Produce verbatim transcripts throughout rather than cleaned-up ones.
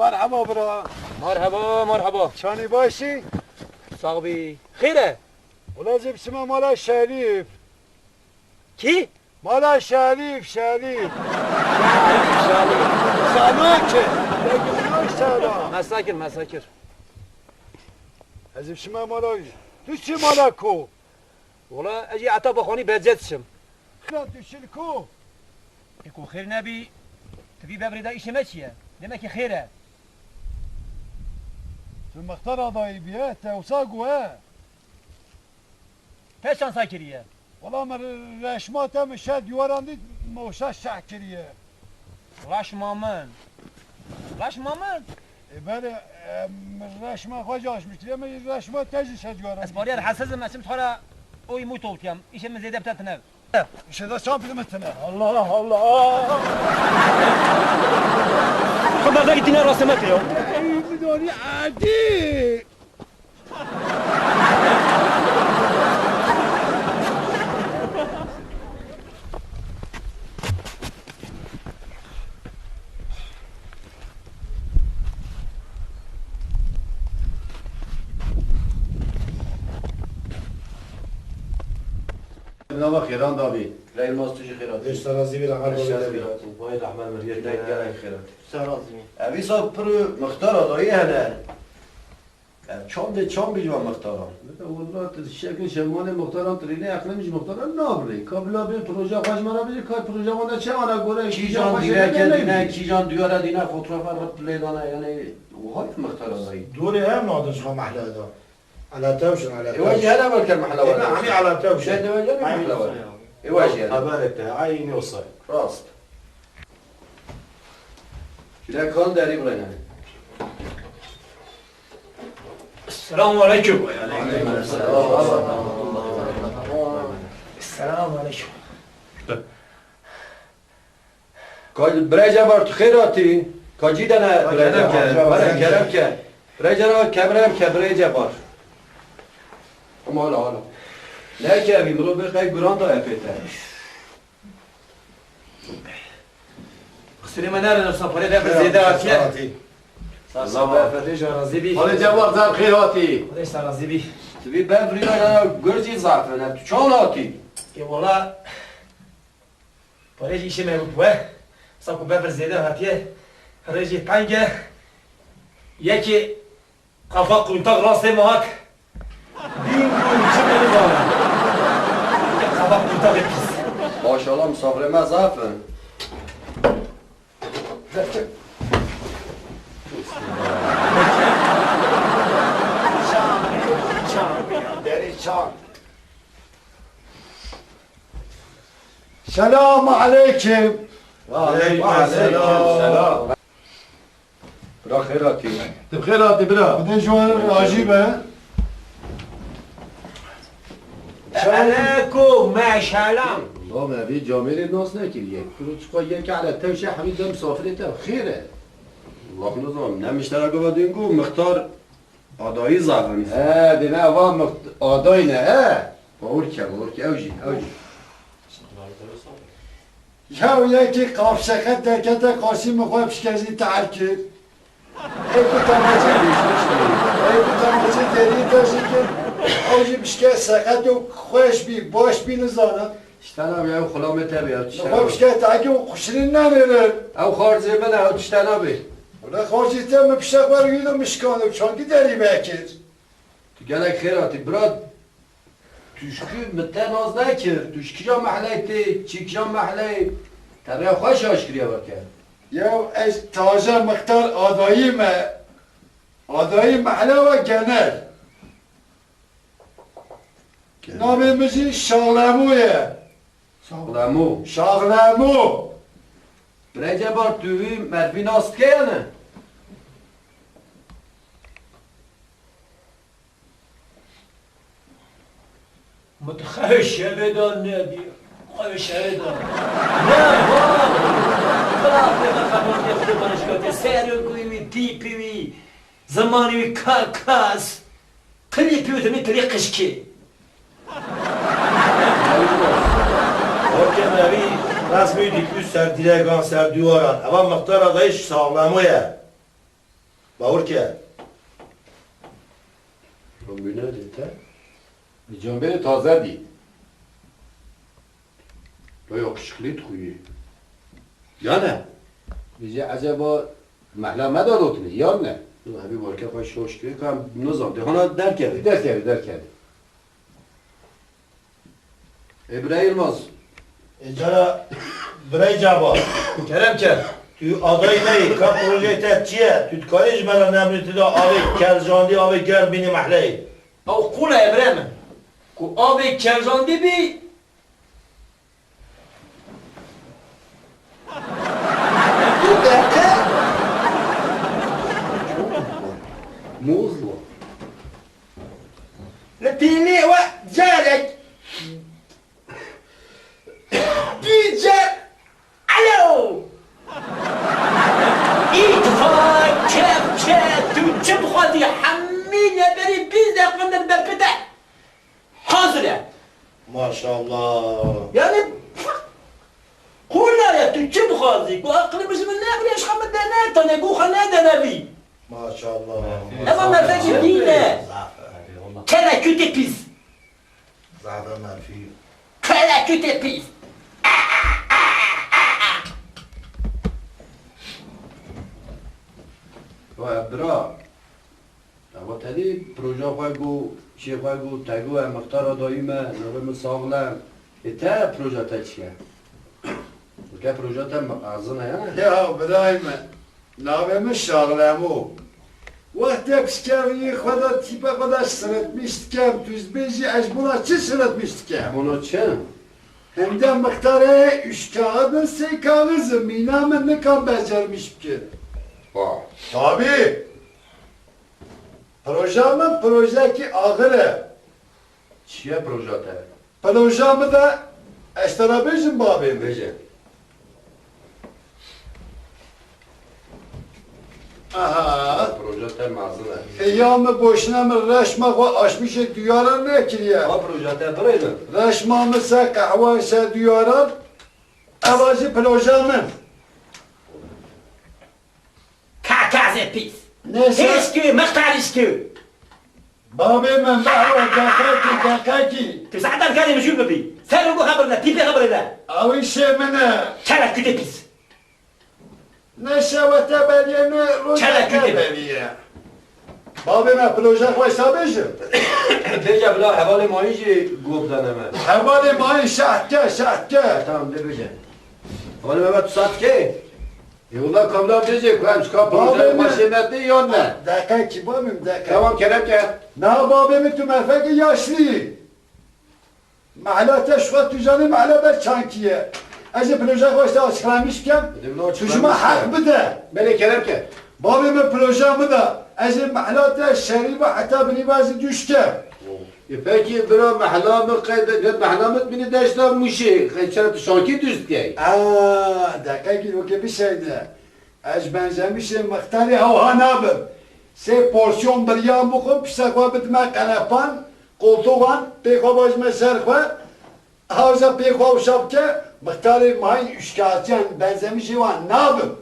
Merhaba bira. Merhaba, merhaba. Çanî başî? Sax bî. Xêr e? Wela ez ê biçime mala Şerîf. Kî? Mala Şerîf, Şerîf. Şerîf, Şerîf. Sana ki. Peki, bu ne sana? Mesakir, mesakir. Ez ê biçime mala. Tu çi mala ko? Wala ez jî heta bixwanî bercet çim. Xira tu çil ku? Ê ku xêr nebî, tu vî bevrê de îşê me çi ye? Demekî xêr e. Tu mixtar adayî bîye, te wisa got he? Te çansa kiriye? Wala min re-, reşma te min şer dîwaran dît, min wisa şeh kiriye. Reşma min. Reşma min? E, belê, e, min reşma xwe jî aşmiş kiriye, min reşma te jî şer dîwaran dît. Ez bariyar hesizim, ez çim xwe re oy mû toltiyam. Îşê min zêde bi te tine. Îşê de çand pir min tine. Allah, Allah. Xwe berda îtîne rastê me te ya. Ey, min donî erdî. Nava xêran dabî. Leyl Mas tu jî xêrat. Dêş te razî bî, rehmet Xêrat. Vay rehmet miriyet. Gelek gelek xêrat. Ser razî bî. Ev îsa pir mixtar adayî hene. Ev çandê çand bî ji van mixtaran. Wela tu şekin şemanê mixtaran tirîne, eqlê min ji mixtaran nabirê. Ka bila bê proje xwe ji me re bêje, ka proje wan de çi ana gore, kîjan dîreke dîne, kîjan diyare dîne, fotoğrafa rip lê dane, yani, wiha ye mixtar adayî. Dorê ev nadin ji xwe mehle de. Ala tev şin, ala tev şin. Ê we jî hele belke mehle we. Ê, hemî ala tev şin. Şen de we jî mehle we. Ê we jî hele. Xeberek te, eynî wisa. Rast. Şile kan derî birêne. Selamun aleyküm. Aleyküm selam. Selamun aleyküm. Ka birê Cebar, tu xêr hatî. Ka cî de ne birê Cebar. Kerem ke. Were kerem ke. Birê Cebar, kerem ke birê Cebar. Ama hala, hala. Ne ke evî, mirov bê qey guran da epê te. Qisirê me nere, nefsa parê de zêde hatiye. Sağ ol. Allah be, Fedê can razî bî. Halê Cebar, zaf xêr hatî. Xwedê ji te razî bî. Tu vî bev rîna ya gurcî zaf e, ne tu çawan hatî? Ê wala, parê jî îşê me bû we. Sa ku bev zêde hatiye, rê jî teng e. Yekê Qafa quntaq rastê me hat. Bîn bûn çi bû nizane. Qafa quntaqê pîs. Maşallah, misafirê me zaf in. Derî çan. Selamu aleykum. Ve aleykum selam. Bira xêr hatî. Tu bi xêr hatî bira. Xwedê ji we re razî be. Eleko meşelam. La me vê camêrê nas nekiriye. Kuro çiqa yek ele tewşe hemî de misafirê te xêr e. Wah nizam, ne miştera gova dîn ku mixtar adayî zaf in. He, dê ne eva mixt-, adayî ne, he. Bawer ke, bawer ke, ew jî, ew jî. Ya yekî qafşeqe derkete, qasî min xwe pişkezî tehl kir. Ê ku temaşe, ê ku temaşe derî te jî kir. Ew jî pişke seqet û xweş bî, baş bî, nizana. Tiştena bî, ew xulamê te bî, ew tiştena bî. Xwe pişke tehl kir û quşirîn nemêrin. Ew xarzê min e, ew tiştena bî. Wele xarzê te min pişek wer girî de min şikand û çankî derî me kir. Tu gelek xêr hatî, bira. Tu ji ku min te nas nekir, tu ji kîja mehleyê tê, çi kîja mehleyê, te rêya xwe şaş kiriye weke. Yew ez taze mixtar adayî me, adayî mehle we genel. Genel. Navê min jî Şaxlemo ye. Şaxlemo. Şaxlemo. Birê Cebar, tu vî mervî nas dike ya ne? Min tu xew şevê de nebî. Xew şevê de. Ne, va! Bira, bira, xebatê xwe de bana şikayetê. Serokî wî, tîpî wî, zimanî wî, ka-, kas. Qilî pî wî, tu min tilî qişkê. Weke me vî resmî dîtî ser dîregan, ser dîwaran. Eva mixtara dayîş Şaxlemo ye. Bawer ke. Romîne dîte. Combêrê taze dî. To yakışıklı dixuye. Ya ne? Bêje eceba mehla me da rotine, ya ne? Hebî barke xwe şoş kir, ka em nizam. De hana derkeve. Derkeve, derkeve. Ê birayê Yilmaz. Ê cara birayê Caba. Kerem ker. Tu adayî me yî, ka projeyê te çi ye? Tu dikarî ji me re nebirî, tu de avê kercandî, avê germ bînî mehleyê. Ew qûl e, ê birayê min. Ku avê kercandî bî, Muzlu. Li pîlê we carek. Dî car. Alo! Îtfa, kepçe, tu çi bixwazî, hemî neberî bîst deqin li ber pite. Hazir e. Maşallah. Yani, qula ye, tu çi dixwazî? Ku aqilê min ji min nebirê, ji xwe min de netane, ku xwe nedene vî. Maşallah. Ema mefekî dîn e. Kelekûtê pîs. Zehra menfî. Kelekûtê pîs. Wê bira. Ewa tedî proja xwe got, şê xwe got, te got, em mixtara dayî me, navê min Saxlem. Ê te proja te çi ye? Weke proja te mezin e, ya ne? Ya birayê min, navê min Saxlem o. Wextê pişkeviyê xwe de tîpe xwe de siretmiş dikem, tu dibêjî ez bona çi siretmiş dikem? Bona çi? Hemde mixtarê üç kağıdın sê kağızı mîna min nikan becermiş bikin. Wa. Tabii. Proja min projekî axir e. Çi ye proja te? Proja min de ez te re bêjim babê min. Bêje. Aha. Proja te mezin e. E ya min boşuna min reşma xwe aşmîşê duyara nekiriye. Ha proja te birê min. Reşma min se qehwe se duyara. Eva jî proja min. Kakazê pîs. Neyse. Hêşkî, mixtarîşkî. Babê min, behwe, deqekî, deqekî. Tu saetan karê mijûl bibî. Ser û xebir ne, pîpê xebirê ne. Ew îşê min e. Çelek kutê pîs. Ne şewete beriye, ne roja beriye. Babê me, proje xwe sa bêjim. Bêje bila hevalê mayî jî guh bidene me. Hevalê mayî şeht ke, şeht ke. Tamam, de bêje. Hevalê me, tu saet ke? Ê wela kamla bêje ku em ji ka proje xweşê me tê yan ne? Deqekî babê min, deqe. Tamam, kerem ke. Na babê min, tu mefekî yaşlî. Mehla te ji xwe tu zanî mehla ber çankî ye. Ez ê proje xwe ji te açıklamış bikem. Tu ji me heq bide. Belê kerem ke. Babê min proje min da. Ez ê mehla te şerî ve heta binî ve ez ê dûş kem. E, pekî bira mehla min qey de, mehla min bînî deşta Mûşê. Qey çira tu şankî dûz dikey? Aa, deqekî weke bişeyne. Ez benzemişê mixtarê hewha nabim. Sê porsiyon biryan bixwim, pişta xwe bidime qelepan, qoltoxan, pê xwe bajime ser xwe, hewza pê xwe wisa bike, mixtarê mayîn uşkatiyan benzemişê wan nabim.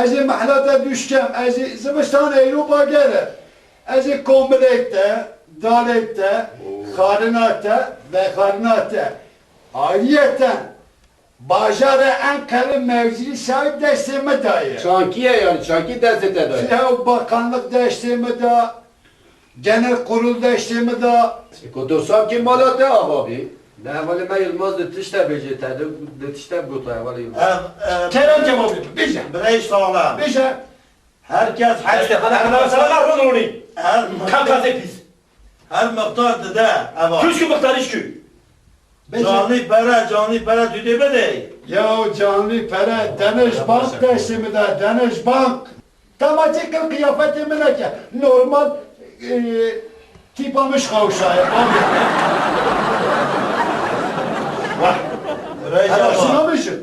Ez ê mehla te dûş kem, ez ê zivistan Ewropa gere. Ez ê kombilê te, dalê te, xarina te, vexarina te. Ayriyeten, Bajarê Enqere meclîsa destê min de ye. Çankî ye yani, çankî destê te de ye. Ya bakanlık destê min de, genel kurul destê min de. E, ku tu sankî mala te ava bî. Ne hevalê me Yilmaz di tişte bêje te, di, di tişte bigota hevalê Yilmaz. Em, em, Kerem Cemal bêje. Birey sağlam. Bêje. Herkes Hadi işte, hadi, hadi, sana rol oynayayım. Her Kakazê pîs. Her mixtar dide eva. Kuşku mixtar işkü. Canlî pere, canlî pere tu dê bidê. Ya canlî pere, Denizbank destê min de, Denizbank. Tamacê kil kıyafetê min neke. Normal, e, tîpa min ji xwe wisa ye. Vah. Reyca şuna bêjin.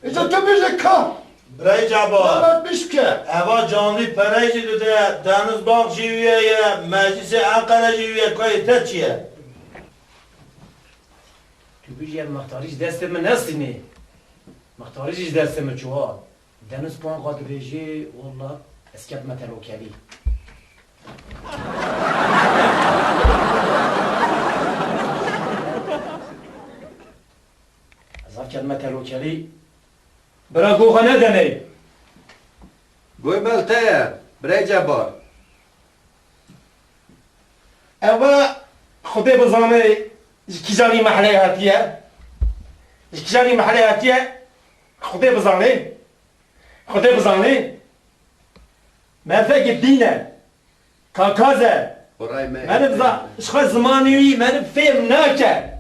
Îca tu bêje ka. Birayê Caba. Davetmiş ke. Eva canlî perey jî dide, Denizbank jî wîye ye, Meclîsê Enqere jî wîye, kayê te çi ye? Tu bêjî ev mextarî ji destê min nestînê. Mextarî jî ji destê min çû ha. Deniz Ponga dibêjî, walla ez ketime telokelî. Ez ev ketime telokelî. Bira, goxa nedenê. Goy bel te ye, birey Cebar. Ewa Xwedê bizane ji kîjanî mehleyê hatiye. Ji kîjanî mehleyê hatiye, Xwedê bizane. Xwedê bizane. Merfekê dîn e. Kakaz e. Xwray me. Meriv za-, ji xwe zimanî wî meriv fêm nake.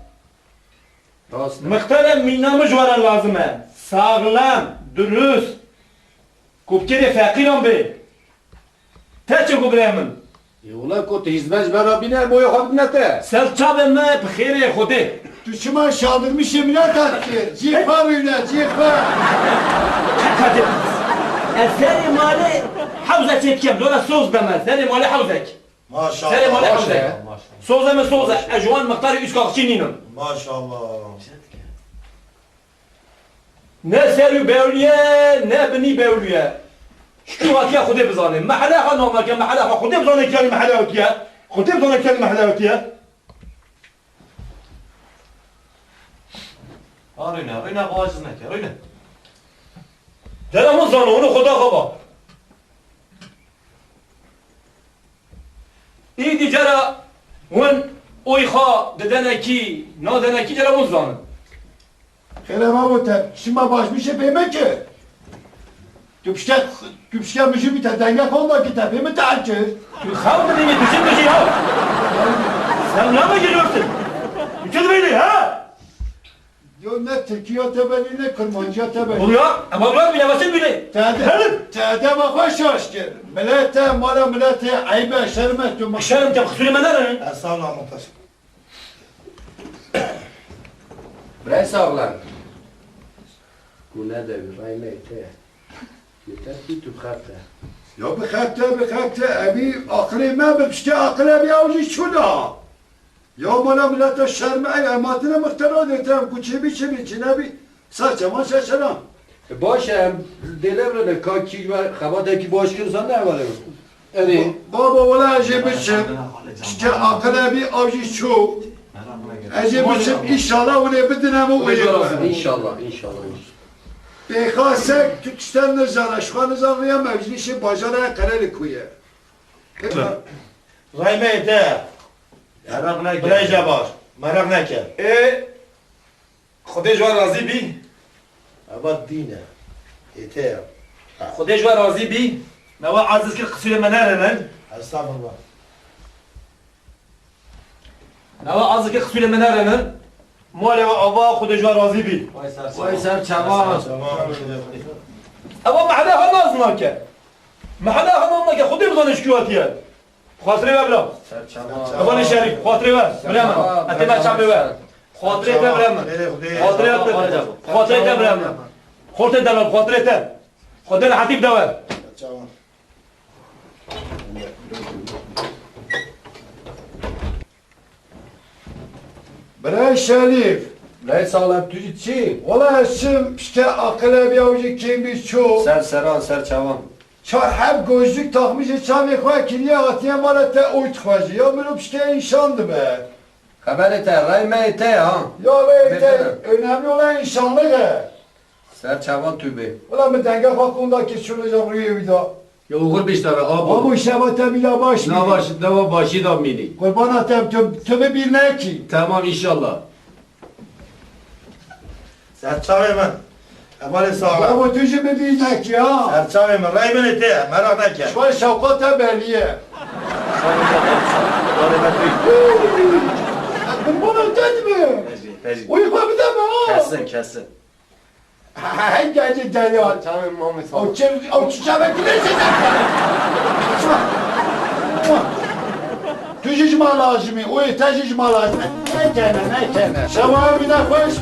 Rast e. Mixtare mîna min ji we re lazim e. Saxlem, dirust. Ku bi kêrê feqîran bê. Te çi got birê min? Ê, wela ku tu hîzmet ji me re bîne, boya xwe bidine te. Ser çavê me bi xêrê Xwedê. Tu çima şadirmişê milet dikî? Cî xwe wîne, cî xwe. Hadi. Ez serê malê hewzekê dikem. Lora soz deme. Serê malê hewzek. Maşallah. Serê malê hewzek. Soz deme soz. Ez ji wan mixtarê Üskakçî nînim. Maşallah. Ne serû bewliye, ne binî bewliye. Şikû hatiye Xwedê bizane. Mehele xwe nameke, mehele xwe Xwedê bizane kî yanî mehele hatiye. Xwedê bizane kî yanî mehele hatiye. Ha, rûne, rûne, xwe aciz neke, rûne. Dera min zano, hûn û Xweda xwe ba. Îdî cara hûn oy xwe didenekî, nadenekî cara hûn zanin. Xêre babo te, çima başmişê pê me kir? Tu pişke, tu pişke mijû bî te denge xwe da ki te pê min tehl kir. Tu xew didînî, tu çi dijî ya? Sen ne mi giriyorsun? Tu çi dibêjî, ha? Yo ne Tirkiya te belî, ne Kurmanciya te belî. Oluyor, ama bırak bile, basit bile. Te de, Efendim? Te de bak xwe şaş kir. Milete, mala milete, eybe, şerme tu ma- Şerm te, kusurê me nere? Estağfurullah, muhtaç. Birey sağlam. Ku ne de bir ray me te. Yeter ki tu bi xev te. Ya bi xev te, bi xev te, evî aqilê me bi piştê aqilê evî ew jî çû da. Ya mala mileta şerm ey, em hatine mixtera dê te, em ku çêbî çêbî, çi nebî, ser çeman şeşeran. E, baş e, em dêle birine, ka kî me xebatekî baş kir, sen ne hevalê min. Erê. Ba-, baba, wela ez ê biçim, işte aqil e bî, ew jî çû. Ez ê biçim, înşallah hûn ê bidine min û ê bixwin. Înşallah, înşallah, înşallah. Pêxasek, tu tiştan nizana, ji xwe nizan rêya meclîşê bajara Qerelî ku ye. Ray me ê te. Meraq neke. Birayê Cebar, meraq neke. Ê, Xwedê ji we razî bî. Eva dîn e. Ê te ya. Xwedê ji we razî bî. Me we aciz kir, qisûrê me nerinin. Estağfurullah. Me we aciz kir, qisûrê me nerinin. Malê we ava, Xwedê ji we razî bî. Vay ser çava. Vay ser çava. Ewa mehele xwe nas nake. Mehele xwe nas nake. Xwedê bizane ji kî hatiye. Xatirê we bira. Ser çava. Evanê şerîf, xatirê we. Bira min. Etê me çavê we. Xatirê te bira min. Xatirê te. Xatirê te bira min. Xortê te lan, xatirê te. Xwedê rehetî bide we. Birayê Şerîf. Birayê Saxlem, tu jî çi? Wela ez çim, pişke aqile bî, ew jî kêm bî çû. Ser seran, ser çavan. Çar heb gojluk taxmîşê çavê xwe kiriye, hatiye mala te oy dixwejî. Ya mirov pişke înşan dibe. Xeberê te, rey me yê te ya. Ya rey te, önemli olan înşanlıq e. Ser çavan tu bê. Wela min denge xwe konda kir, şûnê jan rûyê wî da. Ya oxir bîştara, abo. Abo, şeva te mîna baş bî. Na baş, dewa başî da mînî. Qurbana te, tu, tu bi bîr nekî. Tamam, înşallah. Ser çavê min. Hevalê sax be. Abo, tu jî bi bîr nekî ha. Ser çavê min. Rey min ê te ye, meraq neke. Şuan şewqa te belî ye. Qurbana te dibe. Tejî, tejî. Wî xwe bide min ha. Kesin, kesin. Hey, gencê delal. Tamam, Mami, sağ ol. O çi, o çi çavekî ne çi? Tu jî ji me lazim î, o yê te jî ji me lazim e. Ne kene, ne kene. Şewa evîne xweş.